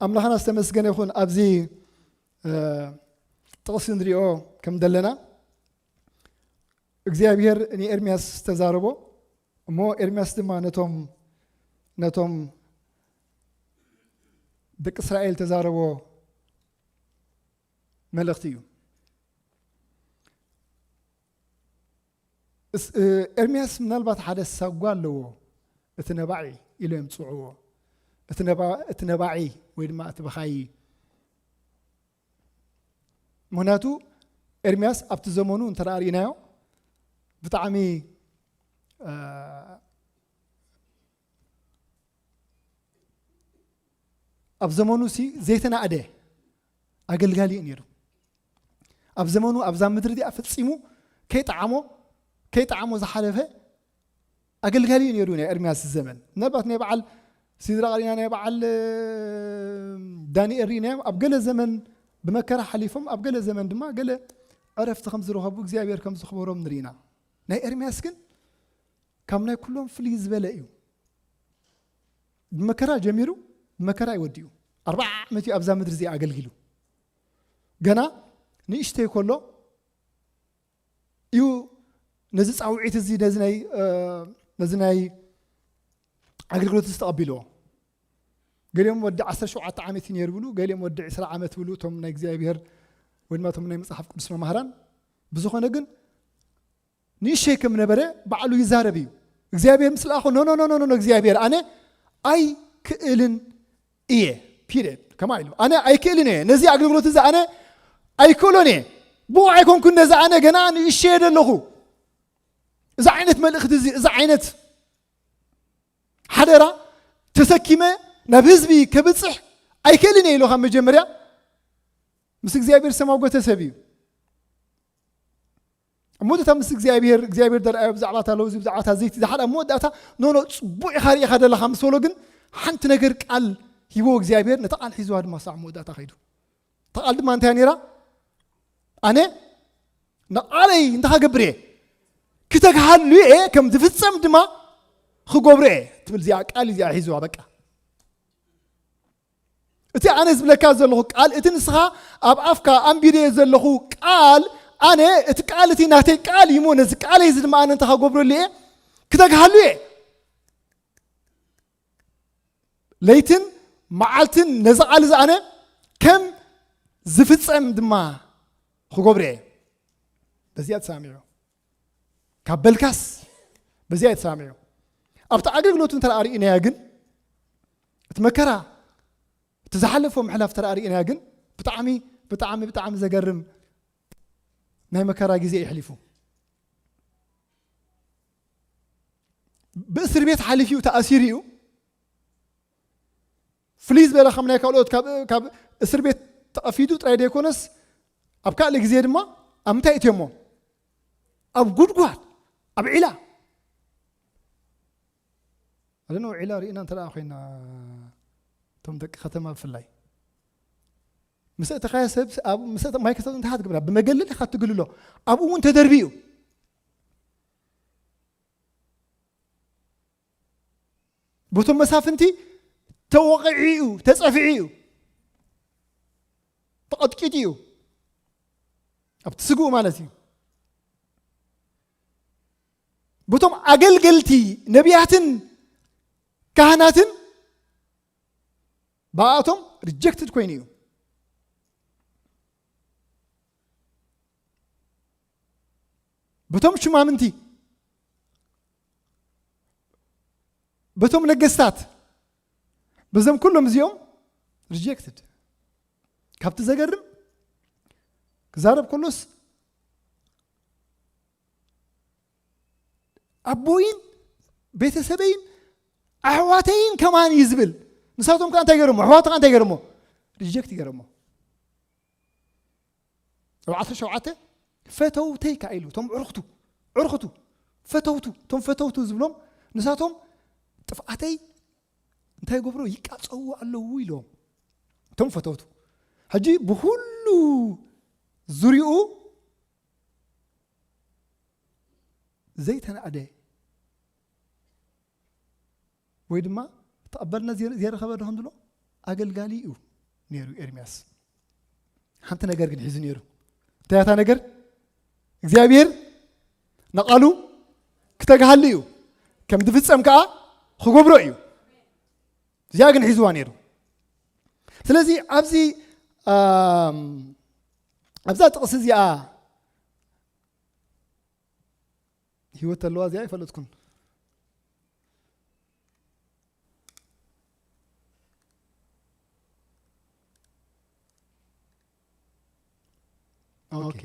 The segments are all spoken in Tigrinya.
ኣምላኽና ዝተመስገነ ይኹን። ኣብዚ ጥቕሲ ንሪኦ ከም ዘለና እግዚኣብሔር ንኤርምያስ ዝተዛረቦ እሞ ኤርምያስ ድማ ነቶም ነቶም ደቂ እስራኤል ተዛረቦ መልእኽቲ እዩ። ኤርምያስ ምናልባት ሓደ ሳጓ ኣለዎ። እቲ ነባዒ ኢሎ የምፅዕዎ። እቲ ነባዒ ወይ ድማ እቲ በኻይ። ምክንያቱ ኤርምያስ ኣብቲ ዘመኑ እንተ ርኢናዮ ብጣዕሚ ኣብ ዘመኑ ሲ ዘይተናእደ ኣገልጋሊ እዩ ነይሩ። ኣብ ዘመኑ ኣብዛ ምድሪ እዚኣ ፈጺሙ ከይጠዓሞ ከይጠዓሞ ዝሓለፈ ኣገልጋሊ እዩ ነይሩ ናይ ኤርምያስ ዘመን። ምናልባት ናይ በዓል ሲድራቕ ሪና ናይ በዓል ዳንኤል ሪናዮም ኣብ ገለ ዘመን ብመከራ ሓሊፎም ኣብ ገለ ዘመን ድማ ገለ ዕረፍቲ ከም ዝረኸቡ እግዚኣብሔር ከም ዝኽበሮም ንርኢና። ናይ ኤርምያስ ግን ካብ ናይ ኩሎም ፍልይ ዝበለ እዩ። ብመከራ ጀሚሩ ብመከራ ይወዲኡ። ኣርባዓ ዓመት እዩ ኣብዛ ምድሪ እዚኣ ኣገልጊሉ። ገና ንእሽተይ ከሎ እዩ ነዚ ጻውዒት እዚ ነዚ ናይ ነዚ ናይ ኣገልግሎት እዚ ተቐቢልዎ። ገሊኦም ወዲ ዓሰርተ ሸውዓተ ዓመት እዩ ነይሩ ብሉ፣ ገሊኦም ወዲ ዕስራ ዓመት ብሉ እቶም ናይ እግዚኣብሔር ወይ ድማ እቶም ናይ መጽሓፍ ቅዱስ መማህራን። ብዝኾነ ግን ንእሸይ ከም ነበረ ባዕሉ ይዛረብ እዩ። እግዚኣብሔር ምስ ለኣኾ ኖ ኖ ኖ ኖ እግዚኣብሔር ኣነ ኣይክእልን እየ ፒሪየድ ከማ ኢሉ ኣነ ኣይክእልን እየ ነዚ ኣገልግሎት እዚ ኣነ ኣይክእሎን እየ ብቑዕ ኣይኮንኩን ነዚ ኣነ ገና ንእሸ እየ ዘለኹ። እዚ ዓይነት መልእኽቲ እዚ እዚ ዓይነት ሓደራ ተሰኪመ ናብ ህዝቢ ከብፅሕ ኣይክእልን እየ ኢሉ ካብ መጀመርያ ምስ እግዚኣብሔር ዝተማጎተ ሰብ እዩ። ኣብ መወዳእታ ምስ እግዚኣብሔር እግዚኣብሔር ደርኣዮ ብዛዕባ እታ ለውዚ ብዛዕባ እታ ዘይቲ ዝሓል ኣብ መወዳእታ ኖኖ ፅቡቅ ኢኻ ርኢኻ ዘለኻ ምስ በሎ ግን ሓንቲ ነገር ቃል ሂቦ እግዚኣብሔር ነታ ቃል ሒዝዋ ድማ ሳዕ መወዳእታ ከይዱ። እታ ቃል ድማ እንታይ ነይራ? ኣነ ንቃለይ እንታይ ክገብር እየ ክተግሃሉ እየ ከም ዝፍፀም ድማ ክገብሮ እየ ትብል እዚኣ ቃል እዚኣ ሒዝዋ በቃ። እቲ ኣነ ዝብለካ ዘለኹ ቃል እቲ ንስኻ ኣብ ኣፍካ ኣንቢረዮ ዘለኹ ቃል ኣነ እቲ ቃል እቲ ናተይ ቃል እዩ እሞ ነዚ ቃለይ እዚ ድማ ኣነ እንታይ ክገብረሉ እየ ክተግሃሉ እየ። ለይትን መዓልትን ነዚ ቃል እዚ ኣነ ከም ዝፍጸም ድማ ክገብሮ እየ። በዚኣ ተሳሚዑ ካብ በልካስ በዚኣ ተሳሚዑ ኣብቲ ኣገልግሎቱ እንተ ርኢናያ ግን እቲ መከራ እቲ ዝሓለፎ ምሕላፍ ተርኢናያ ግን ብጣዕሚ ብጣዕሚ ብጣዕሚ ዘገርም ናይ መከራ ግዜ የሕሊፉ። ብእስር ቤት ሓሊፉ እዩ ተኣሲሩ እዩ። ፍልይ ዝበለ ከም ናይ ካልኦት ካብ እስር ቤት ተቐፊዱ ጥራይ ዘይኮነስ ኣብ ካልእ ግዜ ድማ ኣብ ምንታይ እትዮሞ ኣብ ጉድጓድ ኣብ ዒላ ኣለ ነው ዒላ ርኢና እንተ ኮይና እቶም ደቂ ከተማ ብፍላይ ምስ እተኻየ ሰብ ኣብ ምስ ማይ ከተብ እንታይ ትገብራ ብመገለል ኢኻ ትግልሎ ኣብኡ እውን ተደርቢ እዩ። በቶም መሳፍንቲ ተወቒዑ እዩ ተጸፊዑ እዩ ተቐጥቂጡ እዩ ኣብቲ ስግኡ ማለት እዩ። በቶም ኣገልገልቲ ነቢያትን ካህናትን ብኣቶም ሪጀክትድ ኮይኑ እዩ። በቶም ሽማምንቲ በቶም ነገስታት በዞም ኩሎም እዚኦም ሪጀክትድ። ካብቲ ዘገርም ክዛረብ ከሎስ ኣቦይን ቤተሰበይን ኣሕዋተይን ከማን እዩ ዝብል። ንሳቶም ከዓ እንታይ ገይሮሞ ኣሕዋቱ ከዓ እንታይ ገይሮሞ ሪጀክት ገይሮሞ። ኣብ ዓሰርተ ሸውዓተ ፈተውተይ ከዓ ኢሉ እቶም ዕርኽቱ ዕርኽቱ ፈተውቱ እቶም ፈተውቱ ዝብሎም ንሳቶም ጥፍኣተይ እንታይ ገብሮ ይቃፀዉ ኣለዉ ኢሎም እቶም ፈተውቱ። ሕጂ ብኩሉ ዙሪኡ ዘይተናእደ ወይ ድማ ተቐባልነት ዘይ- ዘይረኸበ ዶ ከም ዝብሎ ኣገልጋሊ እዩ። ነይሩ ኤርምያስ። ሓንቲ ነገር ግን ሒዙ ነይሩ። እንታይ እያ እታ ነገር? እግዚኣብሔር ንቓሉ ክተግሃሉ እዩ፣ ከም ዝፍጸም ከዓ ክገብሮ እዩ። እዚኣ ግን ሒዝዋ ነይሩ። ስለዚ ኣብዚ፣ ኣም፣ ኣብዛ ጥቕሲ እዚኣ ህይወት ኣለዋ፣ እዚኣ ኣይፈለጥኩን። ኦኬ።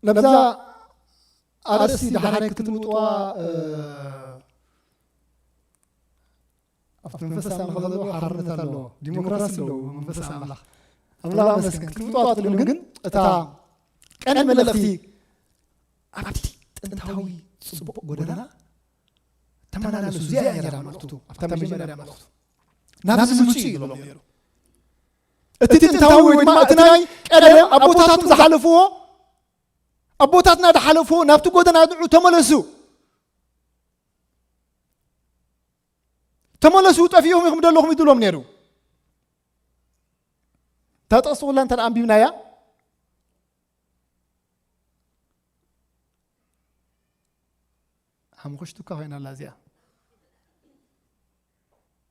ነብዛ ኣርእስቲ ድሓረይ ክትልውጥዋ፣ እ፣ ኣብቲ መንፈስ ኣምላኽ ዘለዎ ሓርነት ኣለዎ፣ ዲሞክራሲ ኣለዎ መንፈስ ኣምላኽ። ኣምላኽ መስገን ክትልውጥዋ ትኽእሉ፣ ግን እታ ቀንዲ መልእኽቲ ኣብቲ ጥንታዊ ጽቡቕ ጎደና ተመላለሱ። እዚኣ እያ ነይራ መልእኽቱ፣ ኣብታ መጀመርያ መልእኽቱ። ናብዚ ምጹ እዩ ይብሎም ነይሩ። እቲ ጥንታዊ ወይ ድማ እቲ ናይ ቀደም ኣቦታትኩም ዝሓለፍዎ፣ ኣቦታትና ዝሓለፍዎ ናብቲ ጎደና ንዑ ተመለሱ። ተመለሱ፣ ጠፊእኹም ኢኹም ዘለኹም ይብሎም ነይሩ። እታ ጥቕሲ ኩላ እንተ ደኣ ኣንቢብናያ፣ ሓሙኽሽቲ እኳ ኮይና ኣላ እዚኣ።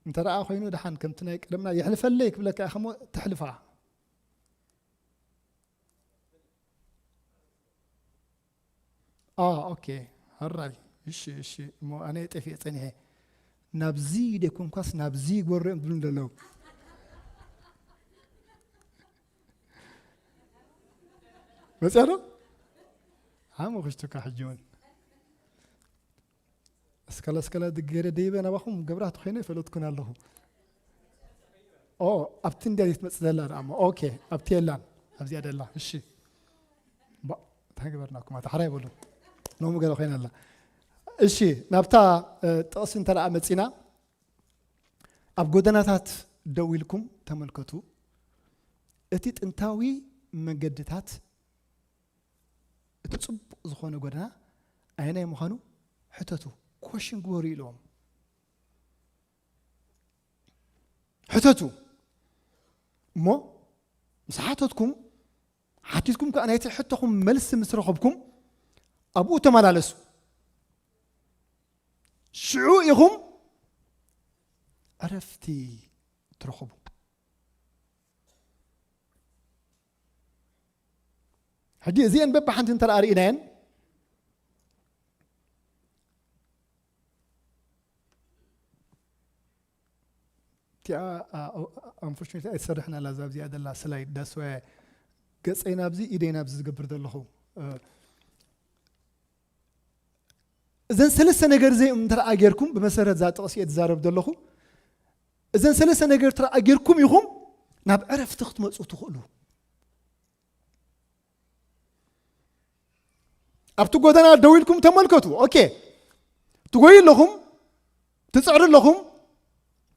እንተ ደኣ ኮይኑ ደሓን ከምቲ ናይ ቀደምና የሕልፈለይ ክብለካ እየ፣ ከሞ ተሕልፋ። አ፣ ኦኬ፣ ሕራይ። እሺ፣ እሺ። እሞ ኣነ ጠፊኤ ጸኒሐ። ናብዚ ደይኮንኳስ ናብዚ ይግበሮ እዮም ዝብሉ ዘለዉ። መጽያ ዶ? ሓሙኽሽቲ እኳ ሕጂ እውን። እስከለ፣ እስከለ ድገረ ደይበ ናባኹም ገብራት ኮይነ ይፈለጥኩን ኣለኹ። ኦ፣ ኣብቲ እንድያ ዘይትመጽእ ዘላ ደኣ እሞ። ኦኬ፣ ኣብቲ የላን፣ ኣብዚኣ ደላ። እሺ። ባ-፣ እንታይ ገበርናኩም? ኣታ ሓራይ በሉ። ኖሙ ገለ ኮይና ኣላ። እሺ፣ ናብታ፣ እ፣ ጥቕሲ እንተ ደኣ መጺና፣ ኣብ ጎደናታት ደው ኢልኩም ተመልከቱ። እቲ ጥንታዊ መገድታት፣ እቲ ጽቡቕ ዝኾነ ጎደና ኣየናይ ምዃኑ ሕተቱ፣ ኮሽን ግበሩ ኢልዎም። ሕተቱ። እሞ ምስ ሓተትኩም፣ ሓቲትኩም ከኣ ናይቲ ሕቶኹም መልሲ ምስ ረኸብኩም፣ ኣብኡ ተመላለሱ። ሽዑ ኢኹም ዕረፍቲ ትረኽቡ። ሕጂ እዚአን በብሓንቲ እንተ ደኣ ርኢናየን፣ እቲኣ፣ ኣ፣ ኦ፣ unfortunately ኣይትሰርሕን ኣላ እዛ ኣብዚኣ ዘላ ስላይድ፣ that's why ገጸይ ናብዚ ኢደይ ናብዚ ዝገብር ዘለኹ። እ፣ እዘን ሰለስተ ነገር እዚኦም እንተ ደኣ ጌርኩም፣ ብመሰረት እዛ ጥቕሲ እየ ዝዛረብ ዘለኹ፣ እዘን ሰለስተ ነገር እንተ ደኣ ጌርኩም ኢኹም ናብ ዕረፍቲ ክትመጹ ትኽእሉ። ኣብቲ ጎደና ደው ኢልኩም ተመልከቱ። ኦኬ፣ ትጎዩ ኣለኹም፣ ትጽዕሩ ኣለኹም፣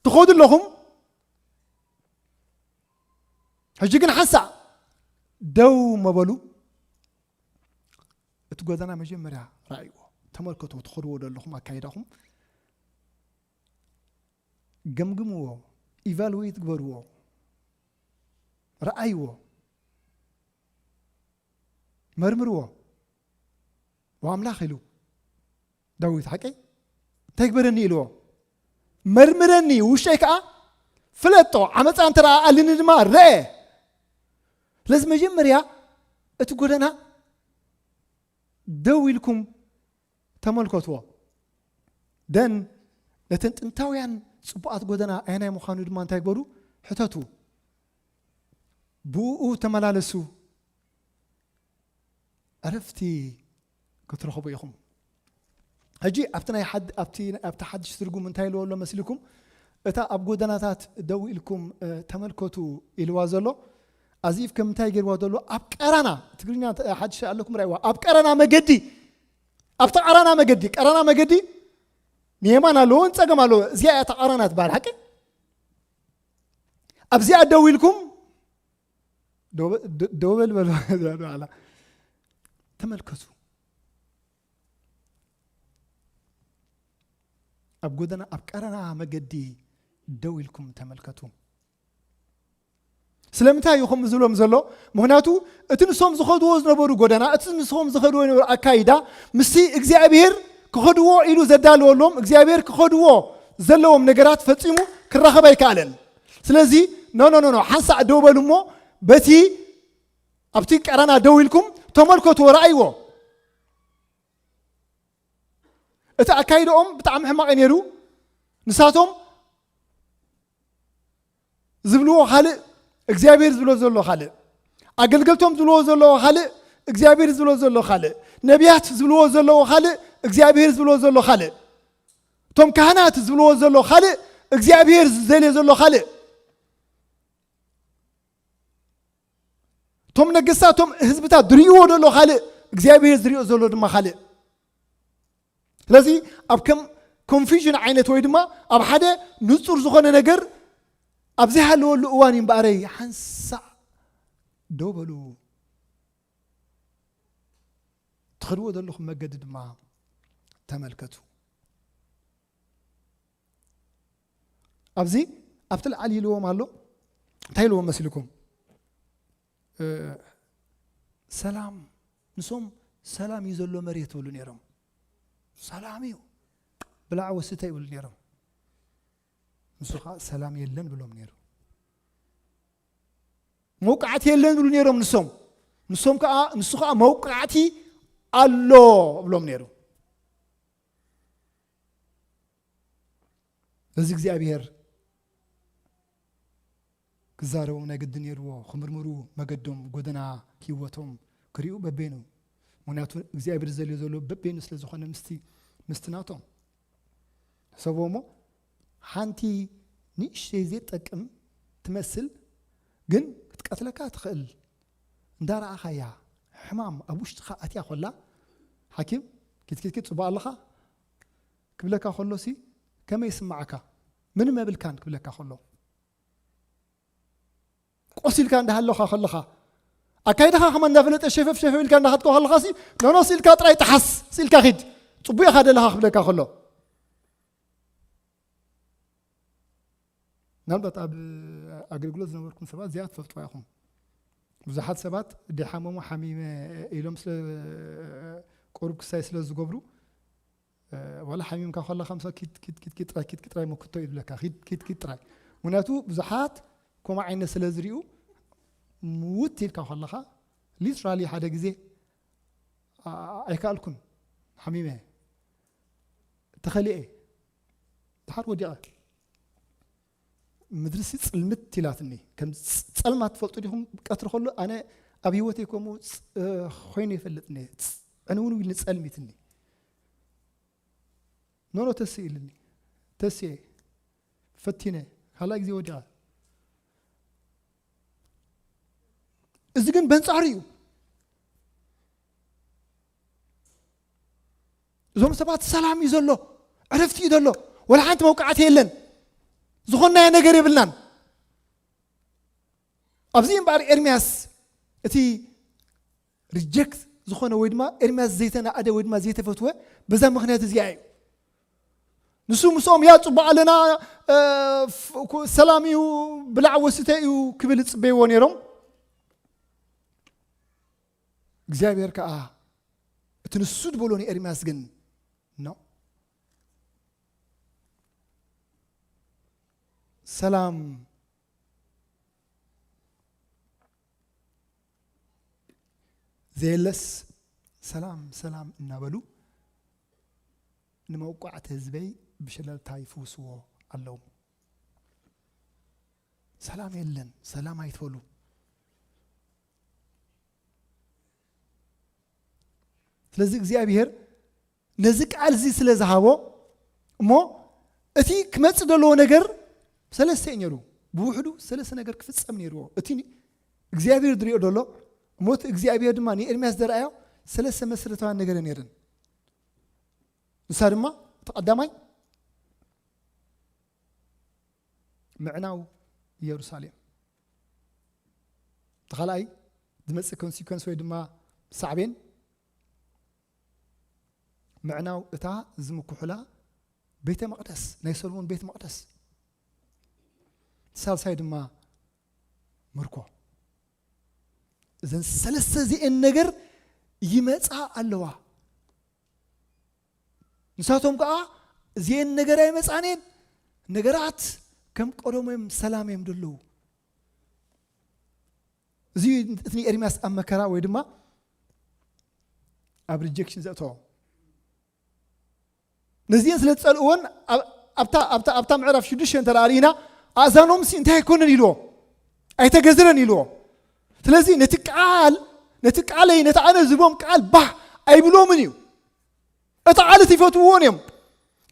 ትኸዱ ኣለኹም። ሕጂ ግን ሓንሳእ ደው መበሉ። እቲ ጎደና መጀመርያ ረኣይዎ፣ ተመልከቱ፣ ትኸድዎ ዘለኹም ኣካይዳኹም ገምግምዎ፣ ኢቫሉዌት ግበርዎ፣ ረኣይዎ፣ መርምርዎ። ወኣምላኽ ኢሉ ዳዊት፣ ሓቀይ እንታይ ግበረኒ ኢልዎ? መርምረኒ፣ ውሽጠይ ከኣ ፍለጦ፣ ዓመፃ እንተ ደኣ ኣልኒ ድማ ረአ። ስለዚ መጀመርያ እቲ ጎደና ደው ኢልኩም ተመልከትዎ። ደን ነተን ጥንታውያን ጽቡቓት ጎደና ኣየናይ ምዃኑ ድማ እንታይ ግበሩ? ሕተቱ። ብኡ ተመላለሱ። ዕረፍቲ ክትረኽቡ ኢኹም። ሕጂ ኣብቲ ናይ ሓድ-፣ ኣብቲ፣ ኣብቲ ሓድሽ ትርጉም እንታይ ኢልዎ ኣሎ መስልኩም? እታ ኣብ ጎደናታት ደው ኢልኩም፣ እ፣ ተመልከቱ ኢልዋ ዘሎ፣ ኣዚፍ ከም እንታይ ገይርዋ ዘሎ? ኣብ ቀራና፣ ትግርኛ እንተ-፣ ሓድሽ ኣለኩም ርኣይዋ። ኣብ ቀራና መገዲ፣ ኣብቲ ቀራና መገዲ፣ ቀራና መገዲ ንየማን ኣለዎ፣ ንጸገም ኣለዎ። እዚኣ እያ እታ ቀራና ትበሃል፣ ሓቂ? ኣብዚኣ ደው ኢልኩም፣ ደው በ-፣ ደ-፣ ደው በል በል፣ በላ። ተመልከቱ። ኣብ ጎደና፣ ኣብ ቀረና መገዲ ደው ኢልኩም ተመልከቱ። ስለምንታይ እዩ ከምኡ ዝብሎም ዘሎ? ምኽንያቱ እቲ ንሶም ዝኸድዎ ዝነበሩ ጎደና፣ እቲ ንሶም ዝኸድዎ ዝነበሩ ኣካይዳ፣ ምስቲ እግዚኣብሔር ክኸድዎ ኢሉ ዘዳለወሎም፣ እግዚኣብሔር ክኸድዎ ዘለዎም ነገራት ፈጺሙ ክራኸብ ኣይከኣለን። ስለዚ፣ ኖ፣ ኖ፣ ኖ፣ ኖ፣ ሓንሳእ ደው በሉ እሞ፣ በቲ ኣብቲ ቀራና ደው ኢልኩም ተመልከቱ፣ ረኣይዎ። እቲ ኣካይዳኦም ብጣዕሚ ሕማቕ እዩ ነይሩ። ንሳቶም ዝብልዎ ካልእ፣ እግዚኣብሔር ዝብሎ ዘሎ ካልእ። ኣገልገልቶም ዝብልዎ ዘለዎ ካልእ፣ እግዚኣብሔር ዝብሎ ዘሎ ካልእ። ነቢያት ዝብልዎ ዘለዎ ካልእ፣ እግዚኣብሔር ዝብሎ ዘሎ ካልእ። እቶም ካህናት ዝብልዎ ዘሎ ካልእ፣ እግዚኣብሔር ዝደልዮ ዘሎ ካልእ። እቶም ነገስታት፣ እቶም ህዝብታት ዝርእይዎ ዘሎ ካልእ፣ እግዚኣብሔር ዝርእዮ ዘሎ ድማ ካልእ። ስለዚ ኣብ ከም ኮንፊዥን ዓይነት ወይ ድማ ኣብ ሓደ ንጹር ዝኾነ ነገር ኣብ ዘይሃለወሉ እዋን እዩ እምበኣረይ፣ ሓንሳእ ደው በሉ፣ ትኸድዎ ዘለኹም መገዲ ድማ ተመልከቱ። ኣብዚ ኣብቲ ላዕሊ ኢልዎም ኣሎ። እንታይ ኢልዎም መሲልኩም? እ፣ ሰላም፣ ንሶም ሰላም እዩ ዘሎ መሬት ይብሉ ነይሮም። ሰላም እዩ፣ ብላዕ ወስተ ይብሉ ነይሮም። ንሱ ከዓ ሰላም የለን ብሎም ነይሩ። መውቃዕቲ የለን ብሉ ነይሮም ንሶም። ንሶም ከዓ፣ ንሱ ከዓ መውቃዕቲ ኣሎ ብሎም ነይሩ። እዚ እግዚኣብሔር ክዛረቦም ናይ ግድን ነይርዎ፣ ክምርምሩ፣ መገዶም፣ ጎደና ህይወቶም ክርእዩ በበይኑ። ምኽንያቱ እግዚኣብሔር ዝደልዮ ዘሎ በበይኑ ስለ ዝኾነ ምስቲ፣ ምስቲ ናቶም። ሕሰብዎ እሞ፣ ሓንቲ ንእሽተይ ዘይትጠቅም ትመስል፣ ግን ክትቀትለካ ትኽእል። እንዳረኣኻያ፣ ሕማም ኣብ ውሽጥኻ ኣትያ ኮላ፣ ሓኪም፣ ኪት ኪት ኪት፣ ጽቡቕ ኣለኻ? ክብለካ ከሎሲ፣ ከመይ ይስምዓካ? ምንም የብልካን ክብለካ ከሎ። ቆሲልካ እንዳሃለኻ ከለኻ፣ ኣካይዳኻ ከማን እንዳፈለጠ ሸፈፍ ሸፈፍ ኢልካ እንዳኸድካ ከለኻሲ፣ ኖኖ፣ ስኢልካ ጥራይ ጥሓስ፣ ስኢልካ ኺድ፣ ጽቡቕ ኢኻ ደለኻ ክብለካ ከሎ። ምናልባት ኣብ ኣገልግሎት ዝነበርኩም ሰባት እዚኣ ትፈልጥዋ ኢኹም። ብዙሓት ሰባት ደይሓመሙ ሓሚመ ኢሎም ስለ፣ ቁሩብ ክሳይ ስለ ዝገብሩ፣ እ፣ ዋላ ሓሚምካ ከለኻ ምሳ ኪድ፣ ኪድ፣ ኪድ፣ ኪድ ጥራይ፣ ኪድ፣ ኪድ ጥራይ መክቶ ይብለካ። ኪድ፣ ኪድ፣ ኪድ ጥራይ። ምኽንያቱ ብዙሓት ከምኡ ዓይነት ስለ ዝርእዩ፣ ምውት ኢልካ ከለኻ፣ ሊትራሊ ሓደ ግዜ፣ ኣ-፣ ኣይከኣልኩን፣ ሓሚመ፣ ተኸሊኤ፣ ድሓር ወዲቐ። ምድርሲ ጽልምት ኢላትኒ። ከም ጸ-፣ ጸልማት ትፈልጡ ዲኹም? ቀትሪ ከሎ ኣነ ኣብ ህይወተይ ከምኡ ፅ-፣ እ፣ ኮይኑ ይፈልጥኒ። ፅ-፣ ዕንውን ኢሉኒ ጸልሚትኒ። ኖኖ ተስእ ኢልኒ። ተስኤ። ፈቲነ። ካልኣይ ግዜ ወዲቐ። እዚ ግን በንጻሩ እዩ። እዞም ሰባት ሰላም እዩ ዘሎ፣ ዕረፍቲ እዩ ዘሎ፣ ወላ ሓንቲ መውቃዕቲ የለን፣ ዝኾንናዮ ነገር የብልናን። ኣብዚ እምበኣር ኤርምያስ እቲ ሪጀክት ዝኾነ ወይ ድማ ኤርምያስ ዘይተናእደ ወይ ድማ ዘይተፈትወ በዛ ምኽንያት እዚኣ እዩ። ንሱ ምስኦም ያ ጽቡቕ ኣለና፣ እ፣ ፍ-፣ ኩ-፣ ሰላም እዩ፣ ብላዕ ወስተ እዩ ክብል ይጽበይዎ ነይሮም። እግዚኣብሔር ከኣ እቲ ንሱ ዝበሎ ንኤርምያስ ግን፣ ኖ። ሰላም ዘየለስ ሰላም ሰላም እናበሉ ንመውቃዕቲ ህዝበይ ብሽለልታ ይፍውስዎ ኣለዉ። ሰላም የለን፣ ሰላም ኣይትበሉ። ስለዚ እግዚኣብሔር ነዚ ቃል እዚ ስለ ዝሃቦ እሞ እቲ ክመጽእ ዘለዎ ነገር ሰለስተ እዩ ነይሩ። ብውሕዱ ሰለስተ ነገር ክፍጸም ነይርዎ። እቲ እግዚኣብሔር ዝሪኦ ዘሎ እሞ እቲ እግዚኣብሔር ድማ ንኤርምያስ ዘርኣዮ ሰለስተ መሰረታውያን ነገር ነይረን። ንሳ ድማ እቲ ቀዳማይ ምዕናው ኢየሩሳሌም፣ እቲ ካልኣይ ዝመጽእ ኮንሲኮንስ ወይ ድማ ሳዕቤን ምዕናው እታ ዝምኩሑላ ቤተ መቕደስ፣ ናይ ሰሎሞን ቤተ መቕደስ፣ ሳልሳይ ድማ ምርኮ። እዘን ሰለስተ እዚኤን ነገር ይመጻ ኣለዋ። ንሳቶም ከዓ እዚኤን ነገር ኣይመጻን እየን። ነገራት ከም ቀደሞም ሰላም እዮም ዘለዉ። እዚ እቲ ንኤርምያስ ኣብ መከራ ወይ ድማ ኣብ ሪጀክሽን ዘእተዎ። ነዚኤን ስለ ዝጸልእወን ኣብ-፣ ኣብታ፣ ኣብታ፣ ኣብታ ምዕራፍ ሽዱሽተ እንተ ደኣ ርኢና፣ ኣእዛኖምሲ እንታይ ኣይኮነን ኢልዎ፣ ኣይተገዝረን ኢልዎ። ስለዚ ነቲ ቃል፣ ነቲ ቃለይ፣ ነቲ ኣነ ዝህቦም ቃል ባህ ኣይብሎምን እዩ። እቲ ቃል እቲ ይፈትውዎን እዮም።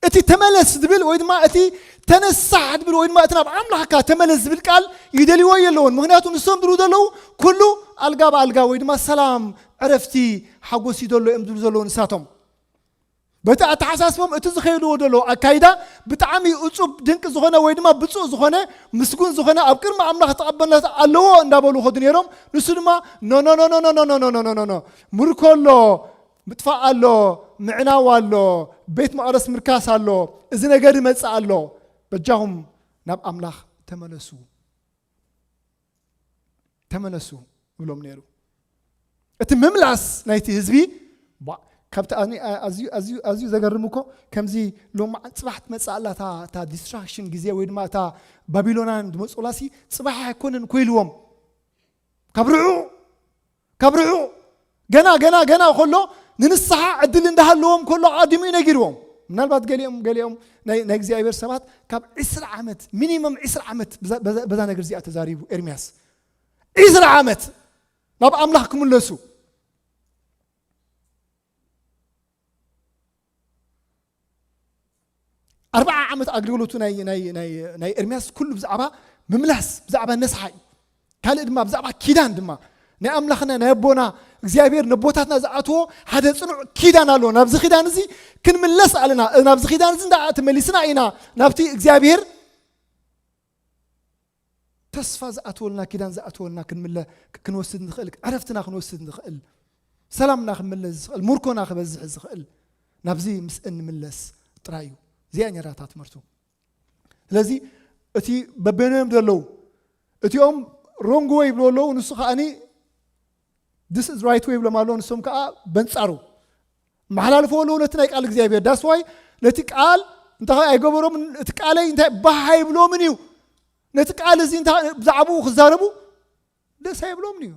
እቲ ተመለስ ዝብል ወይ ድማ እቲ ተነሳሕ ዝብል ወይ ድማ እቲ ናብ ኣምላኽካ ተመለስ ዝብል ቃል ይደልይዎ የለውን። ምኽንያቱ ንሶም ዝብሉ ዘለዉ ኩሉ ኣልጋ ብኣልጋ ወይ ድማ ሰላም፣ ዕረፍቲ፣ ሓጎስ እዩ ዘሎ እዮም ዝብሉ ዘለዉ ንሳቶም። በቲ ኣተሓሳስቦም እቲ ዝኸይድዎ ዘለዉ ኣካይዳ ብጣዕሚ እጹብ ድንቂ ዝኾነ ወይ ድማ ብፁዕ ዝኾነ ምስጉን ዝኾነ ኣብ ቅድሚ ኣምላኽ ተቐባልነት ኣለዎ እንዳበሉ ኸዱ ነይሮም። ንሱ ድማ ኖ ኖ ኖ ኖ ኖ ኖ ኖ ኖ ኖ ኖ ኖ ምርኮ ኣሎ፣ ምጥፋእ ኣሎ፣ ምዕናው ኣሎ፣ ቤት መቕደስ ምርካስ ኣሎ፣ እዚ ነገር ይመጽእ ኣሎ። በጃኹም ናብ ኣምላኽ ተመለሱ፣ ተመለሱ እብሎም ነይሩ። እቲ ምምላስ ናይቲ ህዝቢ ባ-፣ ካብቲ ኣኒ-፣ ኣዝዩ፣ ኣዝዩ፣ ኣዝዩ ዘገርም እኮ ከምዚ ሎማዓንቲ ጽባሕ ትመጽእ ኣላ እታ፣ እታ ዲስትራክሽን ግዜ ወይ ድማ እታ ባቢሎናን ዝመጽኡላሲ ጽባሕ ኣይኮነን እኮ ኢልዎም። ካብ ርሑቕ፣ ካብ ርሑቕ ገና፣ ገና፣ ገና ከሎ ንንስሓ ዕድል እንዳሃለዎም ከሎ ኣቐዲሙ እዩ ነጊርዎም። ምናልባት ገሊኦም፣ ገሊኦም ናይ፣ ናይ እግዚኣብሔር ሰባት ካብ ዕስራ ዓመት፣ ሚኒመም ዕስራ ዓመት በዛ፣ በዛ፣ በዛ ነገር እዚኣ ተዛሪቡ ኤርምያስ። ዕስራ ዓመት ናብ ኣምላኽ ክምለሱ። ኣርብዓ ዓመት ኣገልግሎቱ ናይ፣ ናይ፣ ናይ፣ ናይ ኤርምያስ ኩሉ ብዛዕባ ምምላስ፣ ብዛዕባ ነስሓ እዩ። ካልእ ድማ ብዛዕባ ኪዳን ድማ ናይ ኣምላኽና ናይ ኣቦና እግዚኣብሔር ነቦታትና ዝኣትዎ ሓደ ጽኑዕ ኪዳን ኣሎ። ናብዚ ኪዳን እዚ ክንምለስ ኣለና። ናብዚ ኪዳን እዚ እንዳ ተመሊስና ኢና ናብቲ እግዚኣብሔር ተስፋ ዝኣትወልና፣ ኪዳን ዝኣትወልና ክንምለ-፣ ክንወስድ ንኽእል፣ ዕረፍትና ክንወስድ ንኽእል፣ ሰላምና ክምለስ ዝኽእል፣ ምርኮና ክበዝሕ ዝኽእል ናብዚ ምስ እንምለስ ጥራይ እዩ። እዚኣ ነይራ እታ ትምህርቱ። ስለዚ እቲ በበይኖም ዘለዉ እቲኦም ሮንግ ወይ ይብሉ ኣለዉ፣ ንሱ ከኣኒ this is right way ይብሎም ኣለዉ፣ ንሶም ከኣ በንጻሩ መሓላልፎ ኣለዉ ነቲ ናይ ቃል እግዚኣብሔር። ዳስዋይ ነቲ ቃል እንታይ ኣይገበሮምን፣ እቲ ቃለይ እንታይ ባህ ኣይብሎምን እዩ። ነቲ ቃል እዚ እንታይ ብዛዕባኡ ክዛረቡ ደስ ኣይብሎምን እዩ።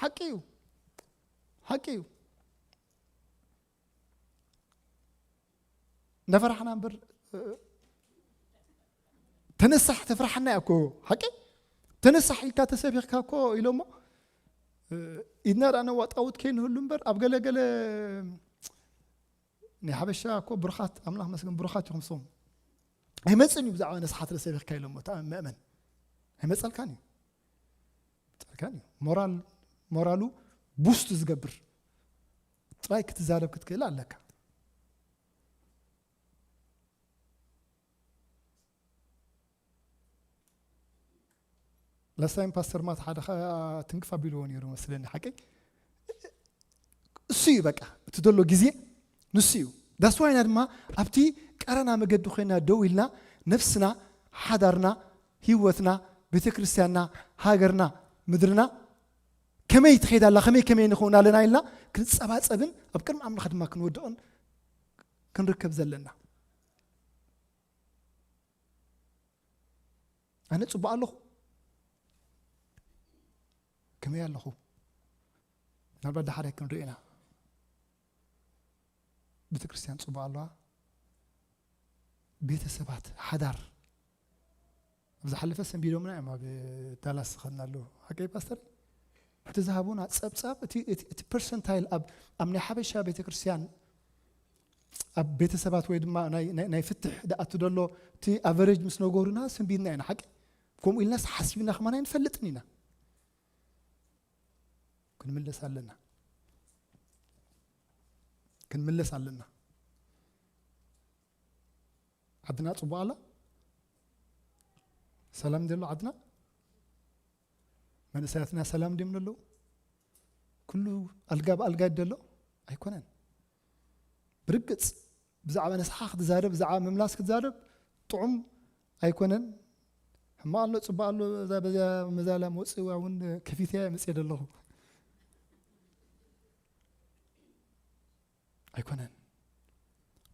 ሓቂ እዩ፣ ሓቂ እዩ። እንዳፈራሕና እምበር፣ እ፣ ተነሳሕ ተፍራሓና እያ እኮ፣ ሓቂ። ተነሳሕ ኢልካ ተሰቢኽካ እኮ ኢሎሞ፣ እ፣ ኢድና ደኣ ነዋጣውጥ ከይንህሉ እምበር፣ ኣብ ገለ ገለ ናይ ሓበሻ እኮ ብሩኻት፣ ኣምላኽ መስገን ብሩኻት ኢኹም ንስኹም። ኣይመጽእን እዩ ብዛዕባ ነስሓት ተሰቢኽካ ኢሎሞ፣ እታ መእመን። ኣይመጸልካን እዩ። መጸልካን እዩ። ሞራል፣ ሞራሉ ቡስት ዝገብር ጥራይ ክትዛረብ ክትክእል ኣለካ። ላስት ታይም ፓስተር ማት ሓደ ኸ ትንክፍ ኣቢልዎ ነይሩ መስለኒ፣ ሓቂ? እሱ እዩ በቃ፣ እቲ ዘሎ ግዜ ንሱ እዩ። ዳስዋይና ድማ ኣብቲ ቀረና መገዲ ኮይና ደው ኢልና ነፍስና፣ ሓዳርና፣ ህይወትና፣ ቤተ ክርስቲያንና፣ ሃገርና፣ ምድርና ከመይ ትኸይድ ኣላ፣ ከመይ ከመይ ንኸውን ኣለና ኢልና ክንጸባጸብን ኣብ ቅድሚ ኣምላኽ ድማ ክንወድቕን ክንርከብ ዘለና። ኣነ ጽቡቕ ኣለኹ? ከመይ ኣለኹ? ምናልባት ደሓር ክንርኢ ኢና። ቤተ ክርስቲያን ጽቡቕ ኣለዋ? ቤተሰባት፣ ሓዳር? ኣብ ዝሓለፈ ሰንቢዶምና እዮም ኣብ ዳላስ ዝኸድናሉ። ሓቀይ ፓስተር? እቲ ዝሃቡና ጸብጻብ፣ እቲ፣ እቲ፣ እቲ ፐርሰንታይል ኣብ፣ ኣብ ናይ ሓበሻ ቤተ ክርስቲያን፣ ኣብ ቤተሰባት ወይ ድማ ናይ፣ ናይ፣ ናይ ፍትሕ ዝኣቱ ዘሎ እቲ ኣቨሬጅ ምስ ነገሩና ሰንቢድና ኢና። ሓቂ? ከምኡ ኢልናስ ሓሲብና ከማን ኣይንፈልጥን ኢና። ክንምለስ ኣለና። ክንምለስ ኣለና። ዓድና ጽቡቕ ኣላ? ሰላም እንድሎ ዓድና? መንእሰያትና ሰላም ድዮም ዘለዉ? ኩሉ ኣልጋ ብኣልጋ ይደሎ? ኣይኮነን። ብርግጽ ብዛዕባ ንስሓ ክትዛረብ፣ ብዛዕባ ምምላስ ክትዛረብ ጥዑም ኣይኮነን። እማ ኣሎ፣ ጽቡቕ ኣሎ፣ እዛ በዚያ መዛላ መውጽእ እውን ከፊተያ መጽእ ዘለኹ። ኣይኮነን።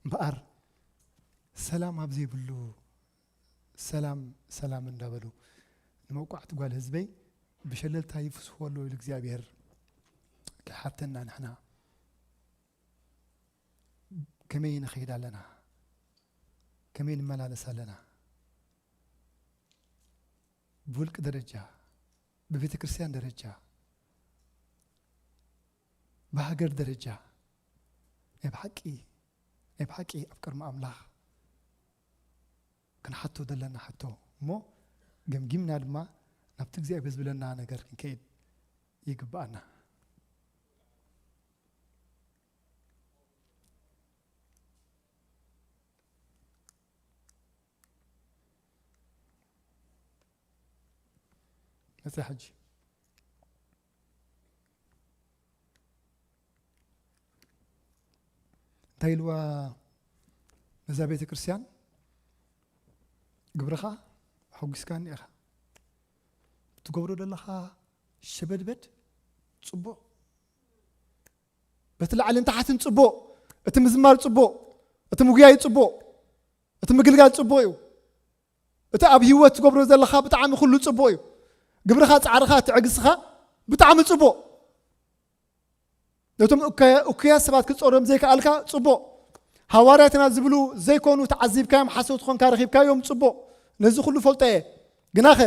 እምበኣር ሰላም ኣብ ዘይብሉ፣ ሰላም፣ ሰላም እንዳበሉ ንመውቃዕቲ ጓል ህዝበይ ብሸለልታ ይፍስዎ ኣለዉ ኢሉ እግዚኣብሔር ክሓተና፣ ንሕና ከመይ ንኸይድ ኣለና? ከመይ ንመላለስ ኣለና? ብውልቂ ደረጃ፣ ብቤተ ክርስቲያን ደረጃ፣ ብሃገር ደረጃ፣ ናይ ብሓቂ፣ ናይ ብሓቂ ኣብ ቅድሚ ኣምላኽ ክንሓቶ ዘለና ሕቶ እሞ፣ ገምጊምና ድማ ናብቲ እግዚኣብሔር ዝብለና ነገር ክንከይድ ይግብኣና። መጽእ ሕጂ እንታይ ኢልዋ ነዛ ቤተ ክርስቲያን? ግብርኻ ኣሐጒስካኒ ኢኻ። እትገብሮ ዘለኻ ሸበድበድ ጽቡቕ፣ በቲ ላዕልን ታሕትን ጽቡቕ፣ እቲ ምዝማር ጽቡቕ፣ እቲ ምጉያይ ጽቡቕ፣ እቲ ምግልጋል ጽቡቕ እዩ። እቲ ኣብ ህይወት ትገብሮ ዘለኻ ብጣዕሚ ኩሉ ጽቡቕ እዩ። ግብርኻ፣ ጻዕርኻ፣ ትዕግስኻ ብጣዕሚ ጽቡቕ። ነቶም እከ-፣ እኩያት ሰባት ክትጸሮም ዘይከኣልካ ጽቡቕ። ሃዋርያትና ዝብሉ ዘይኮኑ ተዓዚብካዮም፣ ሓሰውቲ ኾንካ ረኺብካዮም፣ ጽቡቕ። ነዚ ኩሉ ፈልጦ እየ። ግናኸ፣